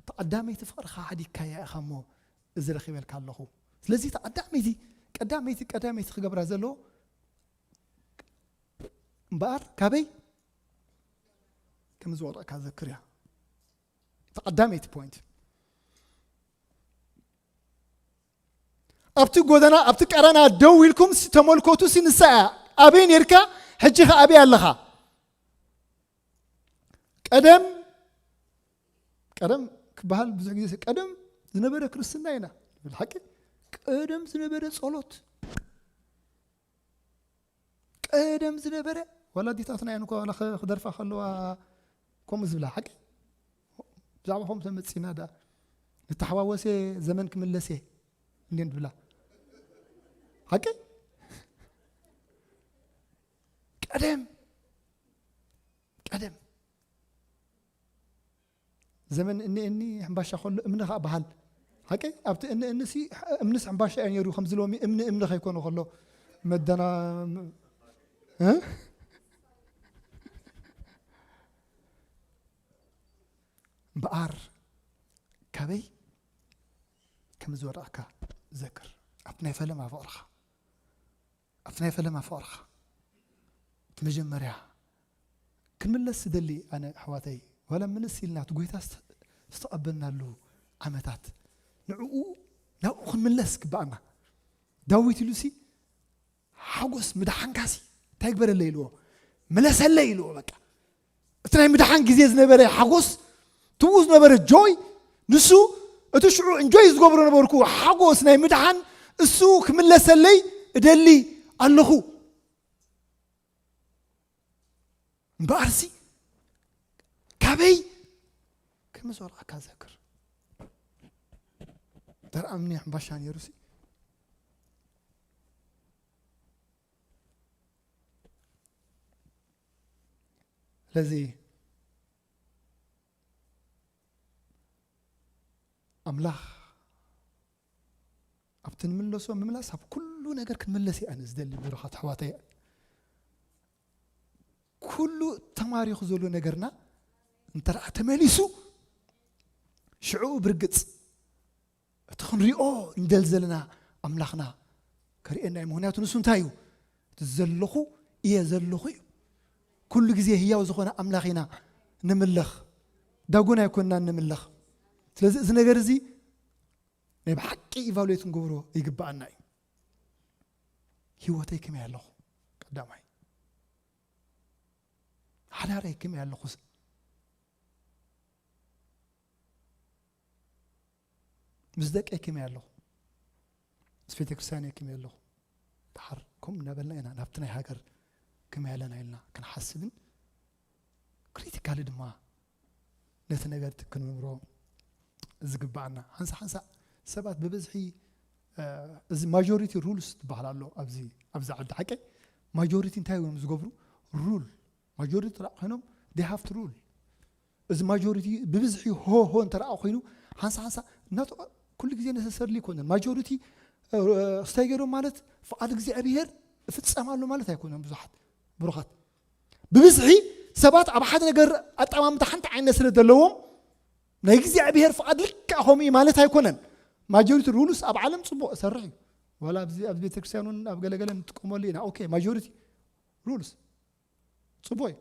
እቲ ቀዳመይቲ ፍቕርኻ ሓዲግካያ ኢኻ እሞ፣ እዚ ረኺበልካ ኣለኹ። ስለዚ፣ እቲ ቀዳመይቲ፣ ቀዳመይቲ፣ ቀዳመይቲ ክገብራ ዘለዎ እምበኣር፣ ካበይ ከም ዝወደቕካ ዘክር እያ። እቲ ቀዳመይቲ ፖይንት። ኣብቲ ጎደና፣ ኣብቲ ቀረና ደው ኢልኩም ሲ-፣ ተመልከቱ ሲ ንሳ እያ። ኣበይ ነርካ? ሕጂ ኸ ኣበይ ኣለኻ? ቀደም፣ ቀደም ክበሃል ብዙሕ ግዜ ቀደም ዝነበረ ክርስትና ኢና ንብል። ሓቂ? ቀደም ዝነበረ ጸሎት፣ ቀደም ዝነበረ፣ ዋላ ኣዴታትና እየን እኮ ዋላ ኸ-፣ ክደርፋ ከለዋ ከምኡ ዝብላ። ሓቂ? ብዛዕባኹም ተመጺና ደኣ፣ ንተሓዋወሰ ዘመን ክምለስ እየ እንዴን ትብላ። ሓቂ? ቀደም፣ ቀደም ዘመን እኒ እኒ ሕምባሻ ከሎ እምኒ ኸዓ በሃል። ሓቂ? ኣብቲ እኒ እኒ ሲ፣ እምንስ ሕምባሻ እዩ ነይሩ፣ ከምዚ ሎሚ እምኒ እምኒ ከይኮነ ከሎ መደና-፣ እ? እምበኣር ካበይ ከም ዝወደቕካ ዘክር። ኣብቲ ናይ ፈለማ ፍቕርኻ፣ ኣብቲ ናይ ፈለማ ፍቕርኻ፣ እቲ መጀመርያ ክንምለስ ዝደሊ ኣነ ኣሕዋተይ፣ ዋላ ምልስ ኢልና እቲ ጎይታ ዝተ-፣ ዝተቐበልናሉ ዓመታት፣ ንዕኡ፣ ናብኡ ክንምለስ ግባኣና። ዳዊት ኢሉሲ፣ ሓጎስ ምድሓንካሲ እንታይ ግበረለይ ኢልዎ? ምለሰለይ ኢልዎ። በቃ፣ እቲ ናይ ምድሓን ግዜ ዝነበረ ሓጎስ፣ ትብኡ ዝነበረ ጆይ፣ ንሱ እቲ ሽዑ እንጆይ ዝገብሮ ነበርኩ ሓጎስ ናይ ምድሓን፣ እሱ ክምለሰለይ እደሊ ኣለኹ። እምበኣርሲ፣ ካበይ ከም ዝወደቕካ ዘክር። ደርኣምኒ ሕምባሻ ነይሩሲ፣ ስለዚ ኣምላኽ ኣብቲ ንምለሶ ምምላስ፣ ኣብ ኩሉ ነገር ክንምለስ እየ ኣነ ዝደሊ፣ ብሩኻት ኣሕዋተይ። ኩሉ ተማሪኹ ዘሎ ነገርና እንተ ደኣ ተመሊሱ፣ ሽዑ ብርግጽ እቲ ክንሪኦ እንደል ዘለና ኣምላኽና ከርእየና እዩ። ምኽንያቱ ንሱ እንታይ እዩ? እቲ ዘለኹ እየ ዘለኹ እዩ። ኩሉ ግዜ ህያው ዝኾነ ኣምላኽ ኢና ንምለኽ። ዳጎን ኣይኮንናን ንምለኽ። ስለዚ እዚ ነገር እዚ ናይ ብሓቂ ኢቫሉዌት ክንገብሮ ይግብኣና እዩ። ህይወተይ ከመይ ኣለኹ? ቀዳማይ። ሓዳረይ ከመይ ኣለኹ? ምስ ደቀይ ከመይ ኣለኹ? ምስ ቤተ ክርስቲያነይ ከመይ ኣለኹ? ደሓር ከምኡ እናበልና ኢና ናብቲ ናይ ሃገር ከመይ ኣለና ኢልና ክንሓስብን ክሪቲካሊ ድማ ነቲ ነገር ክንምርምሮ ዝግባኣና። ሓንሳ ሓንሳ ሰባት ብብዝሒ፣ እ፣ እዚ ማጆሪቲ ሩልስ ትበሃል ኣሎ ኣብዚ፣ ኣብዚ ዓዲ ሓቀይ። ማጆሪቲ እንታይ እዮም ዝገብሩ? ሩል። ማጆሪቲ ጥራሕ ኮይኖም they have to rule። እዚ ማጆሪቲ ብብዝሒ ሆ ሆ እንተ ደኣ ኮይኑ፣ ሓንሳ ሓንሳ እናተ-፣ ኩሉ ግዜ ነሰሰርሊ ኣይኮነን። ማጆሪቲ፣ እ፣ ክስታይ ገይሮም ማለት ፍቓድ እግዚኣብሔር እፍጸም ኣሎ ማለት ኣይኮነን። ብዙሓት ብሩኻት ብብዝሒ ሰባት ኣብ ሓደ ነገር ኣጠማምታ ሓንቲ ዓይነት ስለ ዘለዎም ናይ እግዚኣብሔር ፍቓድ ልክዕ ከምኡ እዩ ማለት ኣይኮነን። ማጆሪቲ ሩልስ ኣብ ዓለም ጽቡቕ እሰርሕ እዩ። ዋላ ኣብዚ፣ ኣብዚ ቤተክርስትያን እውን ኣብ ገለገለ ንጥቀመሉ ኢና። ኦኬ፣ ማጆሪቲ ሩልስ ጽቡቕ እዩ።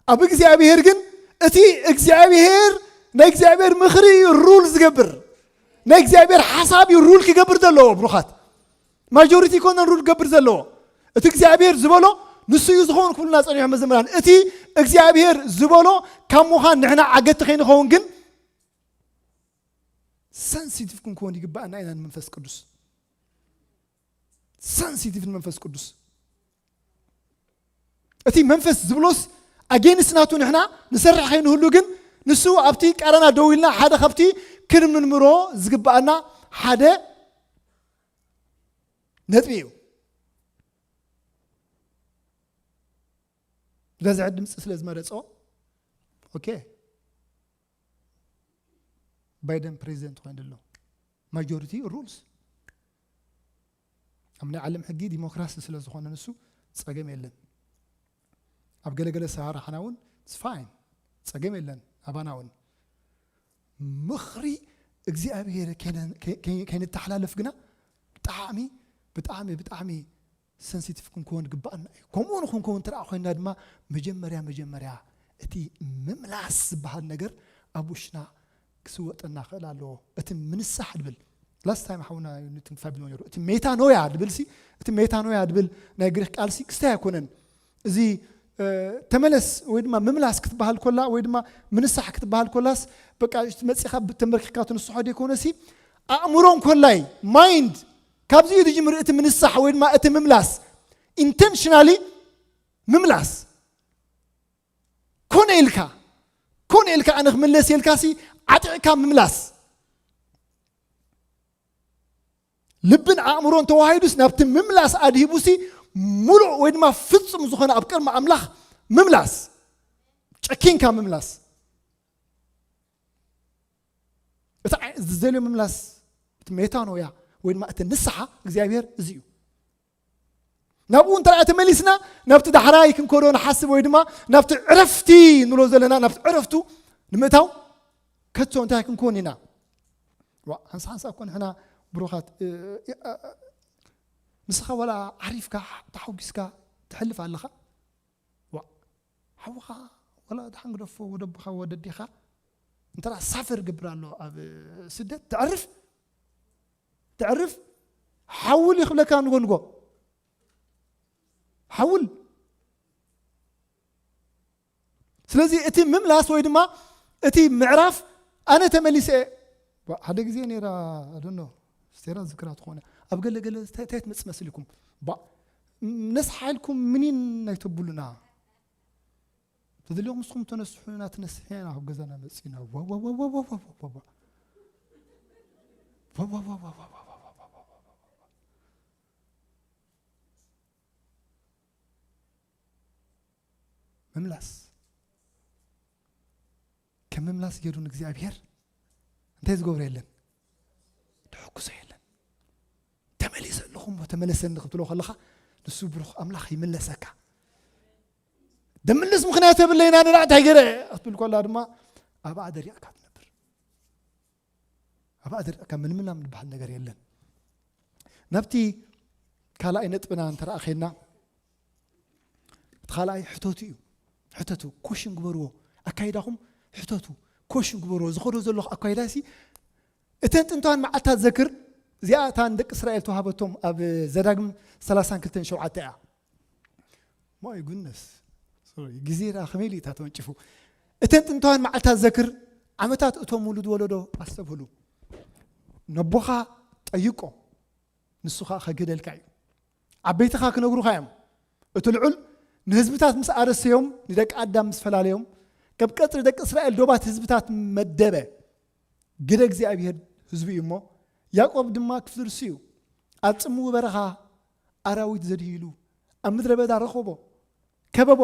ኣብ እግዚኣብሔር ግን እቲ እግዚኣብሔር ናይ እግዚኣብሔር ምኽሪ ሩል ዝገብር፣ ናይ እግዚኣብሔር ሓሳብ እዩ ሩል ክገብር ዘለዎ። ብሩኻት፣ ማጆሪቲ ይኮነን ሩል ክገብር ዘለዎ። እቲ እግዚኣብሔር ዝበሎ ንሱ እዩ ዝኸውን ክብሉና ጸኒሖም መዘምራን። እቲ እግዚኣብሔር ዝበሎ ካብ ምዃን ንሕና ዓገቲ ከይንኸውን ግን ሰንሲቲቭ ክንከውን ይግባኣና ኢና። ንመንፈስ ቅዱስ ሰንሲቲቭ ንመንፈስ ቅዱስ። እቲ መንፈስ ዝብሎስ ኣጌንስት ናቱ ንሕና ንሰርሕ ከይንህሉ ግን ንሱ ኣብቲ ቀረና ደው ኢልና ሓደ ካብቲ ክንምርምሮ ዝግባኣና ሓደ ነጥቢ እዩ። ዝበዝሐ ድምፂ ስለ ዝመረፆ፣ ኦኬ፣ ባይደን ፕሬዚደንት ኮይኑ ዘሎ። ማጆሪቲ ሩልስ። ኣብ ናይ ዓለም ሕጊ ዲሞክራሲ ስለ ዝኾነ ንሱ ጸገም የለን። ኣብ ገለገለ ሰራሕና እውን it's fine፣ ጸገም የለን። ኣባና እውን ምኽሪ እግዚኣብሔር ከይነ-፣ ከይ-፣ ከይ-፣ ከይንተሓላለፍ ግና ብጣዕሚ፣ ብጣዕሚ፣ ብጣዕሚ ሰንሲቲቭ ክንከውን ግባኣና እዩ። ከምኡ ንክንከውን እንተ ደኣ ኮይንና ድማ መጀመርያ፣ መጀመርያ እቲ ምምላስ ዝበሃል ነገር ኣብ ውሽና ክስወጠና ክእል ኣለዎ። እቲ ምንሳሕ ድብል፣ ላስት ታይም ሓውና ኒውተን ፋቢኖ ነይሩ። እቲ ሜታኖያ ድብል ሲ፣ እቲ ሜታኖያ ድብል ናይ ግሪክ ቃል ሲ ክስታይ ኣይኮነን። እዚ፣ እ፣ ተመለስ ወይ ድማ ምምላስ ክትበሃል ኮላ ወይ ድማ ምንሳሕ ክትበሃል ኮላስ በቃ መጺኻ ተንበርኪኽካ ትንስሖ ደይኮነ ሲ፣ ኣእምሮ እንኮላይ፣ ማይንድ፣ ካብዚ እዩ ዝጅምር እቲ ምንሳሕ ወይ ድማ እቲ ምምላስ። ኢንተንሽናሊ ምምላስ። ኮነ ኢልካ፣ ኮነ ኢልካ ኣነ ክምለስ ኢልካ ሲ ዓጢቕካ ምምላስ። ልብን ኣእምሮን ተዋሂዱስ ናብቲ ምምላስ ኣድሂቡሲ ሙሉእ ወይ ድማ ፍጹም ዝኾነ ኣብ ቅድሚ ኣምላኽ ምምላስ። ጨኪንካ ምምላስ። እቲ ዓይ-፣ ዝደልዮ ምምላስ፣ እቲ ሜታኖያ ወይ ድማ እቲ ንስሓ እግዚኣብሔር እዚ እዩ። ናብኡ እንተ ደኣ ተመሊስና፣ ናብቲ ዳሕራይ ክንከዶ ንሓስብ ወይ ድማ ናብቲ ዕረፍቲ ንብሎ ዘለና፣ ናብቲ ዕረፍቱ ንምእታው ከቶ እንታይ ክንከውን ኢና? ዋ፣ ሓንሳ ሓንሳ እኮ ንሕና ብሩኻት፣ እ፣ እ፣ እ፣ ንስኻ ዋላ ዓሪፍካ፣ ተሓጒስካ ትሕልፍ ኣለኻ። ዋ፣ ሓውኻ ዋላ ደሓን ግደፎ፣ ወደቦኻ፣ ወደዴኻ እንተ ደኣ ሳፈር ገብር ኣሎ ኣብ ስደት፣ ተዕርፍ፣ ተዕርፍ፣ ሓውል ይኽብለካ ንጎ ንጎ። ሓውል። ስለዚ እቲ ምምላስ ወይ ድማ እቲ ምዕራፍ ኣነ ተመሊሰ እየ። ባ-፣ ሓደ ግዜ ነይራ፣ I don't know፣ ስቴራ ዝክራ ትኾነ። ኣብ ገለ ገለ እንታይ፣ እንታይ ትመጽእ መስልኩም? ባ-፣ ነስሓ ኢልኩም ምኒን ኣይተብሉና። ተደልዮም ንስኹም ተነስሑና፣ ትነስሕና ኣብ ገዛና መጺና። ዋ፣ ዋ፣ ዋ። ምምላስ። ከም ምምላስ ገይሩ ንእግዚኣብሔር እንታይ ዝገብሮ የለን? ድሕጉሶ የለን። ተመሊሰ ኣለኹ እሞ ተመለሰኒ ክትብሎ ከለኻ፣ ንሱ ብሩኽ ኣምላኽ ይምለሰካ። ደምልስ ምኽንያት የብለይን ኣነ ደኣ እንታይ ገይረ ክትብል ከላ ድማ ኣብኣ ደሪቕካ ትነብር። ኣብኣ ደሪቕካ ምልምላም ዝበሃል ነገር የለን። ናብቲ ካልኣይ ነጥብና እንተ ደኣ ኸድና፣ እቲ ካልኣይ ሕተቱ እዩ። ሕተቱ፣ ኮሽን ግበርዎ። ኣካይዳኹም ሕተቱ፣ ኮሽን ግበርዎ። ዝኸዶ ዘለኹ ኣካይዳ ሲ፣ እተን ጥንታውያን መዓልታት ዘክር፣ እዚኣ እታ ንደቂ እስራኤል ተዋህበቶም ኣብ ዘዳግም ሰላሳን ክልተን ሸውዓተ እያ። My goodness። ሶሪ፣ ግዜ ደኣ ከመይ ኢሉ እዩ እታ ተወንጭፉ? እተን ጥንታውያን መዓልታት ዘክር፣ ዓመታት እቶም ውሉድ ወለዶ ኣስተብህሉ። ነቦኻ ጠይቆ፣ ንሱ ኸኣ ከግህደልካ እዩ። ዓበይትኻ ክነግሩኻ እዮም። እቲ ልዑል ንህዝብታት ምስ ኣረሰዮም፣ ንደቂ ኣዳም ምስ ፈላለዮም፣ ካብ ቀጽሪ ደቂ እስራኤል ዶባት ህዝብታት መደበ። ግደ እግዚኣብሔር ህዝቡ እዩ እሞ፣ ያዕቆብ ድማ ክፍርሱ እዩ። ኣብ ጽምው በረኻ ኣራዊት ዘድህይሉ፣ ኣብ ምድረ በዳ ረኸቦ፣ ከበቦ፣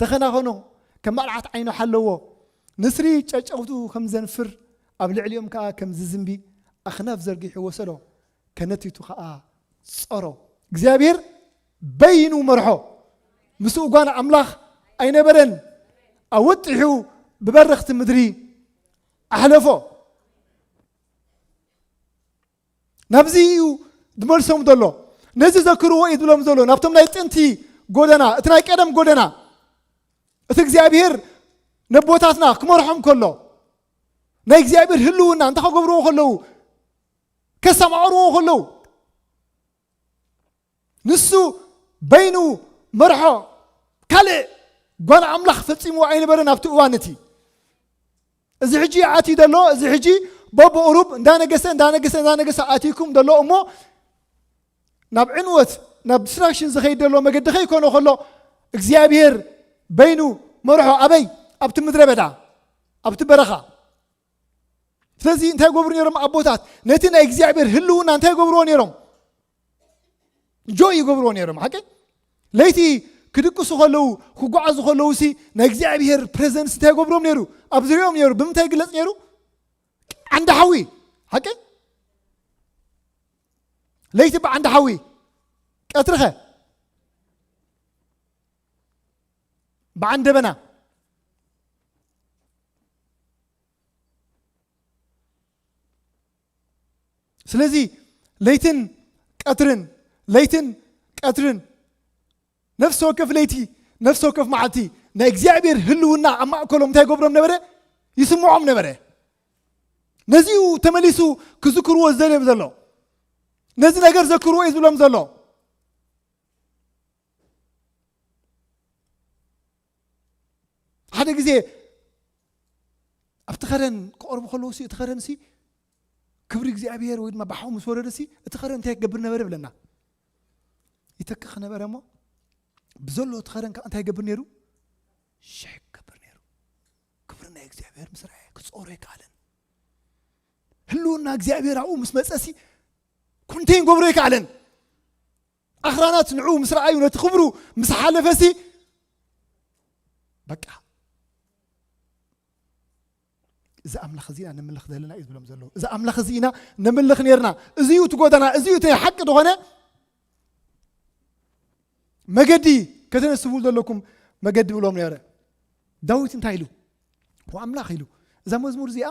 ተኸናኸኖ፣ ከም ማልዓት ዓይኑ ሓለዎ። ንስሪ ጨጨውቱ ከም ዘንፍር፣ ኣብ ልዕሊኦም ከኣ ከም ዝዝንቢ ኣኽናፍ ዘርጊሑ ወሰዶ፣ ከነቲቱ ከኣ ጾሮ። እግዚኣብሔር በይኑ መርሖ፣ ምስኡ ጓል ኣምላኽ ኣይነበረን። ኣወጢሑ ብበረኽቲ ምድሪ ኣሕለፎ። ናብዚ እዩ ዝመልሶም ዘሎ። ነዚ ዘክርዎ እዩ ዝብሎም ዘሎ። ናብቶም ናይ ጥንቲ ጎደና፣ እቲ ናይ ቀደም ጎደና፣ እቲ እግዚኣብሔር ነቦታትና ክመርሖም ከሎ፣ ናይ እግዚኣብሔር ህልውና እንታይ ከገብርዎ ከለዉ፣ ከሰማዕርዎ ከለዉ፣ ንሱ በይኑ መርሖ፣ ካልእ ጓል ኣምላኽ ፈጺምዎ ኣይነበረን ኣብቲ እዋን እቲ። እዚ ሕጂ ኣትዩ ዘሎ፣ እዚ ሕጂ በብቑሩብ እንዳነገሰ፣ እንዳነገሰ፣ እንዳነገሰ ኣትዩኩም ዘሎ እሞ፣ ናብ ዕንወት፣ ናብ ዲስትራክሽን ዝኸይድ ዘሎ መገዲ ከይኮነ ከሎ፣ እግዚኣብሔር በይኑ መርሖ። ኣበይ? ኣብቲ ምድረ በዳ፣ ኣብቲ በረኻ። ስለዚ እንታይ ይገብሩ ነይሮም ኣቦታት? ነቲ ናይ እግዚኣብሔር ህልውና እንታይ ይገብርዎ ነይሮም? ጆይ ይገብርዎ ነይሮም። ሓቂ? ለይቲ ክድቅሱ ከለዉ፣ ክጓዓዙ ከለዉ ሲ ናይ እግዚኣብሔር ፕሬዘንስ እንታይ ይገብሮም ነይሩ? ኣብ ዙሪኦም ነይሩ። ብምንታይ ይግለጽ ነይሩ? ዓንዲ ሓዊ። ሓቂ? ለይቲ ብዓንዲ ሓዊ፣ ቀትርኸ ብዓንዲ ደበና። ስለዚ ለይትን ቀትርን፣ ለይትን ቀትርን፣ ነፍሲ ወከፍ ለይቲ፣ ነፍሲ ወከፍ መዓልቲ ናይ እግዚኣብሔር ህልውና ኣብ ማእከሎም እንታይ ይገብሮም ነበረ? ይስምዖም ነበረ። ነዚኡ ተመሊሱ ክዝክርዎ ዝደልዮም ዘሎ። ነዚ ነገር ዘክርዎ እዩ ዝብሎም ዘሎ። ሓደ ግዜ ኣብቲ ኸረን ክቐርቡ ከለዉ ሲ፣ እቲ ኸረን ሲ ክብሪ እግዚኣብሔር ወይ ድማ ብሓዊ ምስ ወረደ ሲ፣ እቲ ኸረን እንታይ ክገብር ነበረ ብለና? ይተክኽ ነበረ እሞ፣ ብዘሎ እቲ ኸረን ከዓ እንታይ ይገብር ነይሩ? ሽሕ ክገብር ነይሩ። ክብሪ ናይ እግዚኣብሔር ምስ ረኣየ ክጾሮ ኣይከኣለን። ህልውና እግዚኣብሔር ኣብኡ ምስ መጸ ሲ፣ ኮንቴን ገብሮ ኣይከኣለን። ኣኽራናት ንዕኡ ምስ ረኣዩ፣ ነቲ ክብሩ ምስ ሓለፈ ሲ፣ በቃ፣ እዚ ኣምላኽ እዚ ኢና ነምልኽ ዘለና እዩ ዝብሎም ዘለዉ። እዚ ኣምላኽ እዚ ኢና ነምልኽ ነርና። እዚ እዩ እቲ ጎደና፣ እዚ እዩ እቲ ናይ ሓቂ ዝኾነ መገዲ፣ ከተነስቡ ዘለኩም መገዲ ብሎም ነረ። ዳዊት እንታይ ኢሉ? "ወኣምላኽ" ኢሉ። እዛ መዝሙር እዚኣ፣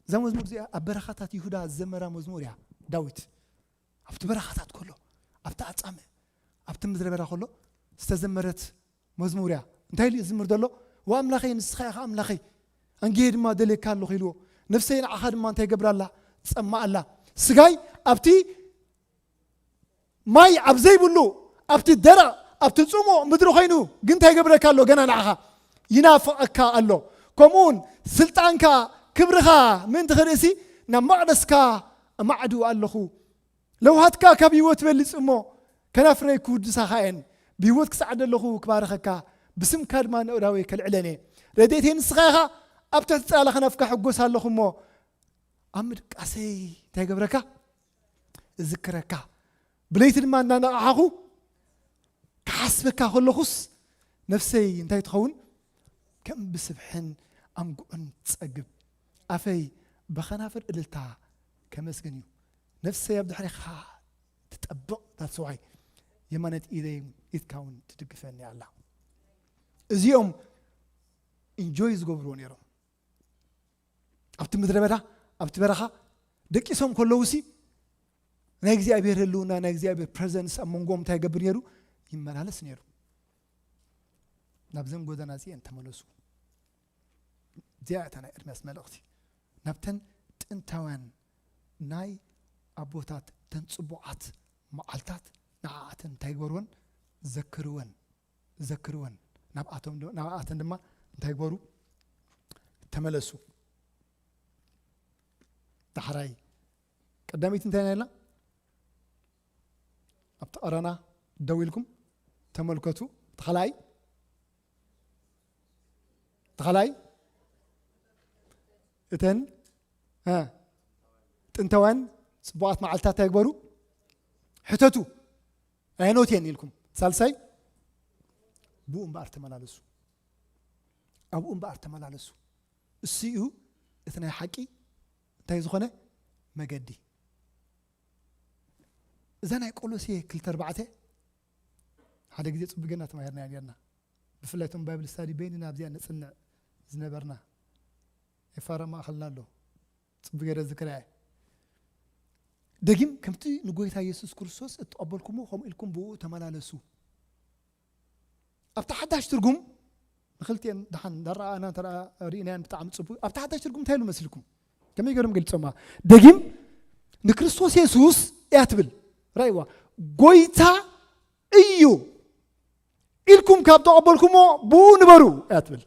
እዛ መዝሙር እዚኣ ኣብ በረኻታት ይሁዳ ዝዘመራ መዝሙር እያ። ዳዊት ኣብቲ በረኻታት ከሎ፣ ኣብቲ ኣጻምእ፣ ኣብቲ ምድረ በዳ ከሎ ዝተዘመረት መዝሙር እያ። እንታይ ኢሉ ዝዝምር ዘሎ? "ወኣምላኸይ፣ ንስኻ ኢኻ ኣምላኸይ፣ ኣንጊሄ ድማ ደልየካ ኣለኹ" ኢልዎ። "ነፍሰይ ንዓኻ ድማ እንታይ ገብራ ኣላ? ትጸምእ ኣላ። ስጋይ ኣብቲ ማይ ኣብ ዘይብሉ፣ ኣብቲ ደረቕ፣ ኣብቲ ጽሙእ ምድሪ ኮይኑ ግን እንታይ ገብረካ ኣሎ? ገና ንዓኻ ይናፍቐካ ኣሎ። ከምኡውን ስልጣንካ፣ ክብርኻ ምእንቲ ክርእሲ ናብ መቕደስካ እማዕዱ ኣለኹ። ለውሃትካ ካብ ህይወት ትበልጽ እሞ፣ ከናፍረይ ክውድሳኻ እየን። ብህይወት ክሳዕ ዘለኹ ክባርኸካ፣ ብስምካ ድማ ነእዳወይ ከልዕለን እየ። ረድኤተይ ንስኻ ኢኻ፣ ኣብ ትሕቲ ጽላለ ከናፍካ ሕጎስ ኣለኹ እሞ፣ ኣብ ምድቃሰይ እንታይ ገብረካ? እዝክረካ። ብለይቲ ድማ እናነቓሓኹ ክሓስበካ ከለኹስ፣ ነፍሰይ እንታይ ትኸውን? ከም ብስብሕን ኣምጉዕን ትጸግብ። ኣፈይ ብኸናፍር እልልታ ከመስግን እዩ። ነፍሰይ ኣብ ድሕሬኻ ትጠብቕ፣ that's why የማነት ኢደይ ኢድካ እውን ትድግፈኒ ኣላ። እዚኦም ኢንጆይ ዝገብርዎ ነይሮም። ኣብቲ ምድረ በዳ፣ ኣብቲ በረኻ ደቂሶም ከለዉ ሲ፣ ናይ እግዚኣብሔር ህልውና፣ ናይ እግዚኣብሔር ፕረዘንስ ኣብ መንጎም እንታይ ይገብር ነይሩ? ይመላለስ ነይሩ። ናብዘን ጎደና እዚአን ተመለሱ። እዚኣ እታ ናይ ኤርምያስ መልእኽቲ። ናብተን ጥንታውያን ናይ ኣቦታት፣ ተን ጽቡቓት መዓልታት፣ ንዓኣተን እንታይ ግበርወን? ዘክርወን። ዘክርወን። ናብኣቶም ድ-፣ ናብኣተን ድማ እንታይ ግበሩ? ተመለሱ። ዳሕራይ ቀዳመይቲ እንታይ ኢና ኢልና? ኣብቲ ቀረና ደው ኢልኩም ተመልከቱ። እቲ ካልኣይ፣ እቲ ካልኣይ እተን እ፣ ጥንተወን ጽቡቓት መዓልትታት እንታይ ግበሩ? ሕተቱ። ኣየኖት እየን ኢልኩም። ሳልሳይ ብኡ እምበኣር ተመላለሱ። ኣብኡ እምበኣር ተመላለሱ። እሱ እዩ እቲ ናይ ሓቂ እንታይ ዝኾነ መገዲ። እዛ ናይ ቆሎሴ ክልተ ኣርባዕተ ሓደ ግዜ ጽቡቅ ጌርና ተማሂርና ጌርና። ብፍላይ እቶም ባይብል ስታዲ በይንና ኣብዚኣ ነጽንዕ ዝነበርና። ኤፋራ ማእኸልና ኣሎ። ጽቡቅ ገይረ ዝክራ እየ። ደጊም ከምቲ ንጎይታ የሱስ ክርስቶስ እትቐበልኩሞ ከምኡ ኢልኩም ብኡ ተመላለሱ። ኣብቲ ሓዳሽ ትርጉም ንክልቲኤን ደሓን እንዳረኣና እንተ ርኢናያን ብጣዕሚ ጽቡቅ። ኣብቲ ሓዳሽ ትርጉም እንታይ ኢሉ መስልኩም? ከመይ ገይሮም ገልጾማ? ደጊም ንክርስቶስ የሱስ እያ ትብል። ራእይዋ። ጎይታ እዩ ኢልኩም ካብ ተቐበልኩሞ ብኡ ንበሩ እያ ትብል።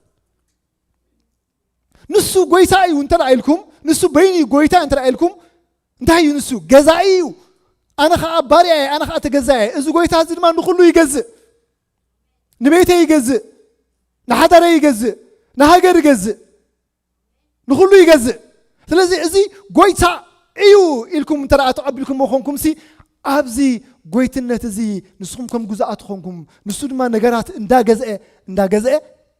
ንሱ ጎይታ እዩ እንተ ደኣ ኢልኩም፣ ንሱ በይኑ እዩ ጎይታ እንተ ደኣ ኢልኩም፣ እንታይ እዩ ንሱ? ገዛኢ እዩ። ኣነ ኸኣ ባርያ እየ፣ ኣነ ኸኣ ተገዛኢ እየ። እዚ ጎይታ እዚ ድማ ንኹሉ ይገዝእ። ንቤተይ ይገዝእ፣ ንሓዳረይ ይገዝእ፣ ንሃገር ይገዝእ፣ ንኹሉ ይገዝእ። ስለዚ እዚ ጎይታ እዩ ኢልኩም እንተ ደኣ ተቐቢልኩሞ ኾንኩምሲ፣ ኣብዚ ጎይትነት እዚ ንስኹም ከም ግዙኣት ኾንኩም፣ ንሱ ድማ ነገራት እንዳገዝአ፣ እንዳገዝአ፣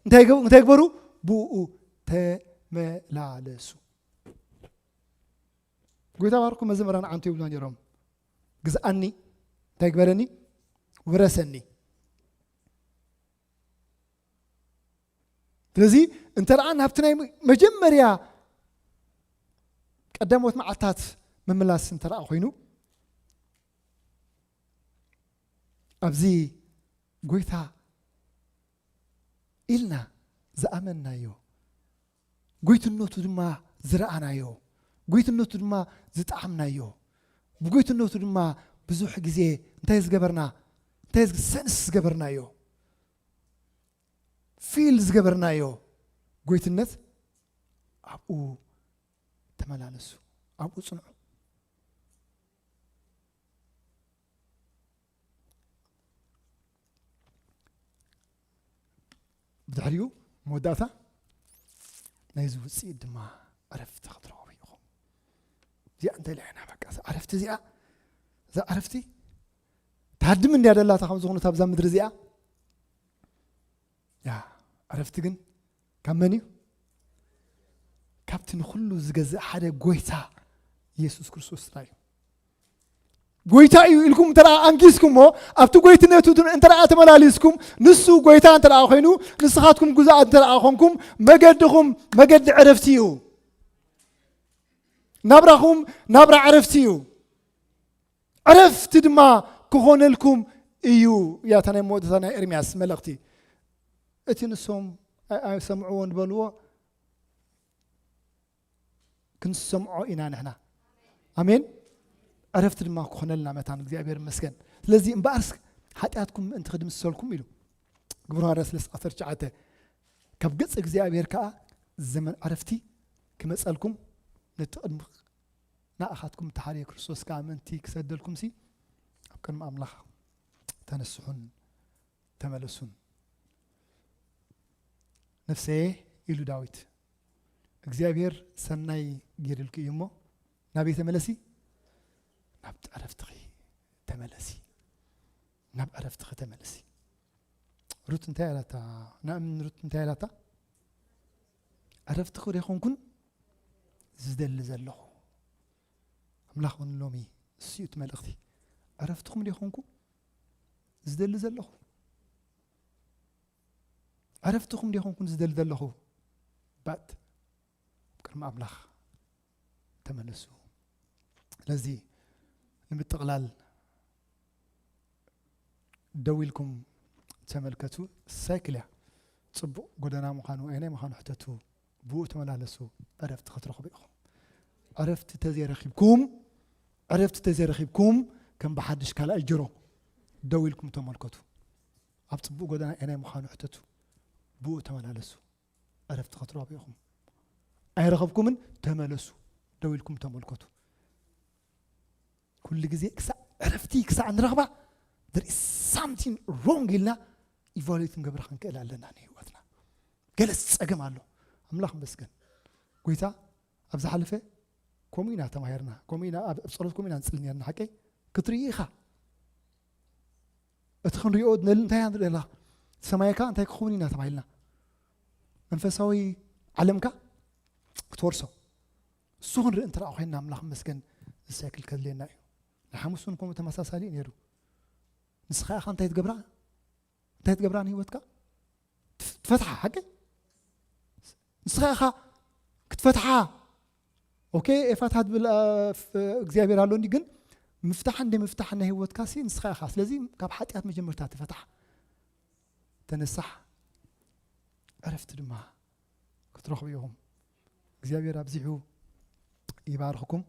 እንታይ ገ-፣ እንታይ ግበሩ? ብኡ ተመላለሱ። ጎይታ ባርኩ መዘምራን ዓንቱ ይብሉና ነይሮም። ግዝኣኒ፣ እንታይ ግበረኒ? ውረሰኒ። ስለዚ እንተ ደኣ ናብቲ ናይ መጀመርያ ቀዳሞት መዓልታት ምምላስ እንተ ደኣ ኮይኑ፣ ኣብዚ ጎይታ ኢልና ዝኣመንናዮ፣ ጎይትነቱ ድማ ዝረኣናዮ፣ ጎይትነቱ ድማ ዝጠዓምናዮ፣ ብጎይትነቱ ድማ ብዙሕ ግዜ እንታይ ዝገበርና፣ እንታይ ዝ-፣ ሰንስ ዝገበርናዮ፣ ፊል ዝገበርናዮ ጎይትነት ኣብኡ ተመላለሱ፣ ኣብኡ ጽንዑ። ብድሕሪኡ መወዳእታ ናይዚ ውጽኢት ድማ ዕረፍቲ ክትረኽቡ ኢኹም። እዚኣ እንታይ ኢላ ኢና በቃ፣ እዛ ዕረፍቲ እዚኣ፣ እዛ ዕረፍቲ ትሃድም እንድያ ደላታ፣ ከም ዝኾነት ኣብዛ ምድሪ እዚኣ። ያ፣ ዕረፍቲ ግን ካብ መን እዩ? ካብቲ ንኹሉ ዝገዝእ ሓደ ጎይታ የሱስ ክርስቶስ ጥራይ እዩ። ጎይታ እዩ ኢልኩም እንተ ደኣ ኣንጊስኩሞ፣ ኣብቲ ጎይትነቱ እንተ ደኣ ተመላሊስኩም፣ ንሱ ጎይታ እንተ ደኣ ኮይኑ፣ ንስኻትኩም ግዙኣት እንተ ደኣ ኾንኩም፣ መገድኹም መገዲ ዕረፍቲ እዩ። ናብራኹም ናብራ ዕረፍቲ እዩ። ዕረፍቲ ድማ ክኾነልኩም እዩ። እያ እታ ናይ መወዳእታ ናይ ኤርምያስ መልእኽቲ። እቲ ንሶም ኣይ-፣ ኣይሰምዕዎን ዝበልዎ ክንሰምዖ ኢና ንሕና። ኣሜን። ዕረፍቲ ድማ ክኾነልና መታን እግዚኣብሔር ይመስገን። ስለዚ እምበኣርስ ሓጢኣትኩም ምእንቲ ክድምሰልኩም ኢሉ ግብረ ሃዋርያት ሰለስተ ዓሰርተ ትሽዓተ ካብ ገጽ እግዚኣብሔር ከኣ ዘመን ዕረፍቲ ክመጸልኩም ነቲ ቅድሚ ንኣኻትኩም እተሓርየ ክርስቶስ ከኣ ምእንቲ ክሰደልኩምሲ ኣብ ቅድሚ ኣምላኽ ተነስሑን ተመለሱን። ነፍሰየ ኢሉ ዳዊት እግዚኣብሔር ሰናይ ገይሩልኪ እዩ እሞ ናበይ ተመለሲ? ናብ ዕረፍትኺ ተመለሲ። ናብ ዕረፍትኺ ተመለሲ። ሩት እንታይ ኣላታ? ናእምን ሩት እንታይ ኣላታ? ዕረፍትኺ ዶ ይኾንኩን ዝደሊ ዘለኹ? ኣምላኽ እውን ሎሚ እሱ እዩ እቲ መልእኽቲ። ዕረፍትኹም ዶ ይኾንኩ ዝደሊ ዘለኹ? ዕረፍትኹም ዶ ይኾንኩን ዝደሊ ዘለኹ? ባት ቅድሚ ኣምላኽ ተመለሱ። ስለዚ ንምጥቕላል ደው ኢልኩም ተመልከቱ። ሳይክል እያ። ጽቡቕ ጎደና ምዃኑ፣ ኣይናይ ምዃኑ ሕተቱ። ብኡ ተመላለሱ፣ ዕረፍቲ ክትረኽቡ ኢኹም። ዕረፍቲ ተዘይረኺብኩም፣ ዕረፍቲ ተዘይረኺብኩም፣ ከም ብሓድሽ ካልኣይ ጅሮ ደው ኢልኩም ተመልከቱ። ኣብ ጽቡቕ ጎደና ኣይናይ ምዃኑ ሕተቱ። ብኡ ተመላለሱ፣ ዕረፍቲ ክትረኽቡ ኢኹም። ኣይረኸብኩምን፣ ተመለሱ፣ ደው ኢልኩም ተመልከቱ። ኩሉ ግዜ ክሳዕ ዕረፍቲ ክሳዕ ንረኽባ፣ there is something wrong ኢልና ኢቫሉዌት ክንገብር ክንክእል ኣለና ንህይወትና። ገለ ጸገም ኣሎ። ኣምላኽ ይመስገን። ጎይታ ኣብ ዝሓለፈ ከምኡ ኢና ተማሂርና፣ ከምኡ ኢና ኣብ ኣብ ጸሎት ከምኡ ኢና ንጽሊ ነርና። ሓቀይ ክትርኢ ኢኻ። እቲ ክንሪኦ ንደሊ እንታይ ኢና ንርኢ ኣለና? ሰማይካ እንታይ ክኸውን ኢና ተባሂልና? መንፈሳዊ ዓለምካ ክትወርሶ። እሱ ክንርኢ እንተ ደኣ ኮይንና ኣምላኽ ይመስገን እዚ ሳይክል ከድልየና እዩ። ናይ ሓሙስ እውን ከምኡ ተመሳሳሊ እዩ ነይሩ። ንስኻ ኢኻ እንታይ ትገብራ? እንታይ ትገብራ ንህይወትካ? ትፍ- ትፈትሓ፣ ሓቂ? ንስኻ ኢኻ ክትፈትሓ። ኦኬ፣ ኤፋታ ትብል፣ አ፣ ፍ- እግዚኣብሔር ኣሎ እንዲ፣ ግን ምፍታሕ እንደ ምፍታሕ ናይ ህይወትካ ሲ ንስኻ ኢኻ። ስለዚ ካብ ሓጢኣት መጀመርታ ትፈትሓ። ተነሳሕ፣ ዕረፍቲ ድማ ክትረኽቡ ኢኹም። እግዚኣብሔር ኣብዚሑ ይባርኽኩም።